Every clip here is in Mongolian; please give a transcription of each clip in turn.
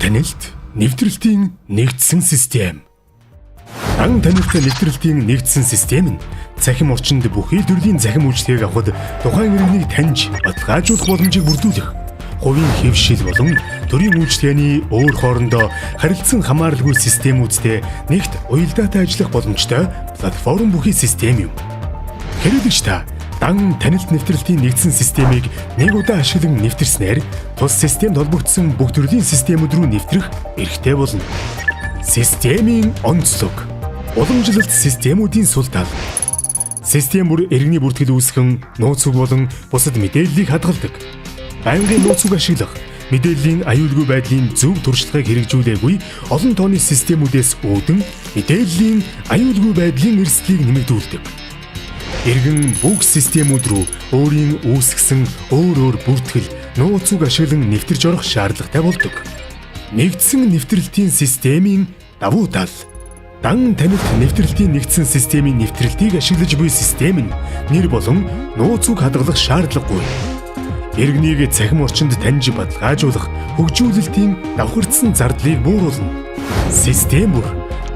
Танилт нэвтрэлтийн нэгдсэн систем. Дан танилт нэвтрэлтийн нэгдсэн систем нь цахим орчинд бүхий төрлийн цахим үйлчилгээг авахад тухайн иргэнийг таньж баталгаажуулах боломжийг бүрдүүлэх, хувийн хэвшил болон төрийн үйлчилгээний өөр хоорондоо харилцан хамааралгүй системүүдтэй нэгт уялдаатай ажиллах боломжтой платформ бүхий систем юм. Хэрэглэгч та дан танилт нэвтрэлтийн нэгдсэн системийг нэг удаа ашиглан нэвтэрснээр тус системд холбогдсон бүх төрлийн системүүд рүү нэвтрэх эрхтэй болно. Системийн онцлог. Уламжлалт системүүдийн сул тал. Систем бүр иргэний бүртгэл үүсгэн нууц үг болон бусад мэдээллийг хадгалдаг. Байнгын нууц үг ашиглах, мэдээллийн аюулгүй байдлын зөв туршлагыг хэрэгжүүлээгүй олон тооны системүүдээс үүдэн мэдээллийн аюулгүй байдлын эрсдлийг нэмэгдүүлдэг. Иргэн бүх системүүд рүү өөрийн үүсгэсэн өөр өөр бүртгэл, нууц үг ашиглан нэвтэрч орох шаардлагатай болдог. Нэгдсэн нэвтрэлтийн системийн давуу тал. Дан танилт нэвтрэлтийн нэгдсэн системийн нэвтрэлтийг ашиглаж буй систем нь нэр болон нууц үг хадгалах шаардлагагүй. Иргэнийг цахим орчинд таньж баталгаажуулах хөгжүүлэлтийн давхардсан зардлыг бууруулна. Систем бүр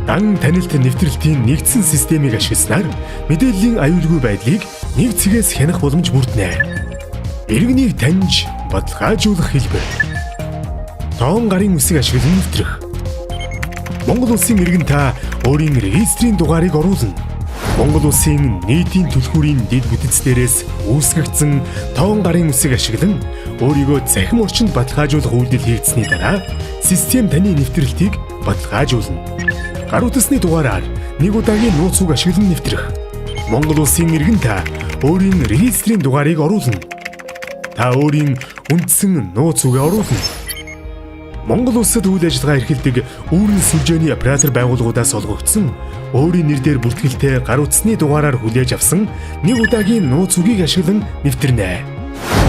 дан танилт нэвтрэлтийн нэгдсэн системийг ашигласнаар мэдээллийн аюулгүй байдлыг нэг цэгээс хянах боломж бүрднэ. Иргэнийг таньж баталгаажуулах хэлбэр. Тоон гарын үсэг ашиглан нэвтрэх. Монгол улсын иргэн та өөрийн регистрийн дугаарыг оруулна. Монгол улсын нийтийн түлхүүрийн дэд бүтэц дээрээс үүсгэгдсэн тоон гарын үсэг ашиглан өөрийгөө цахим орчинд баталгаажуулах үйлдэл хийгдсэний дараа систем таны нэвтрэлтийг баталгаажуулна. Гар утасны дугаараар нэг удаагийн нууц үг ашиглан нэвтрэх. Монгол улсын иргэн та өөрийн регистрийн дугаарыг оруулна. Та өөрийн үндсэн нууц үгээ оруулна. Монгол улсад үйл ажиллагаа эрхэлдэг үүрэн сүлжээний оператор байгууллагуудаас олгогдсон өөрийн нэр дээр бүртгэлтэй гар утасны дугаараар хүлээж авсан нэг удаагийн нууц үгийг ашиглан нэвтэрнэ.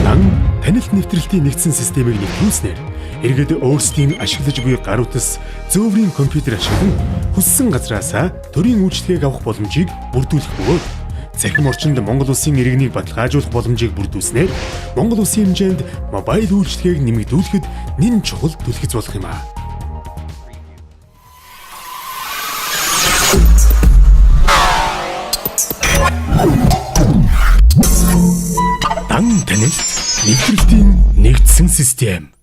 Дан танилт нэвтрэлтийн нэгдсэн системийг нэвтрүүлснээр иргэд өөрсдийн ашиглаж буй гар утас, зөөврийн компьютер ашиглан хүссэн газраасаа төрийн үйлчилгээг авах боломжийг бүрдүүлэх бөгөөд цахим орчинд Монгол улсын иргэнийг баталгаажуулах боломжийг бүрдүүлснээр Монгол улсын хэмжээнд мобайл үйлчилгээг нэмэгдүүлэхэд нэн чухал түлхэц болох юм аа. Дан танилт нэвтрэлтийн нэгдсэн систем.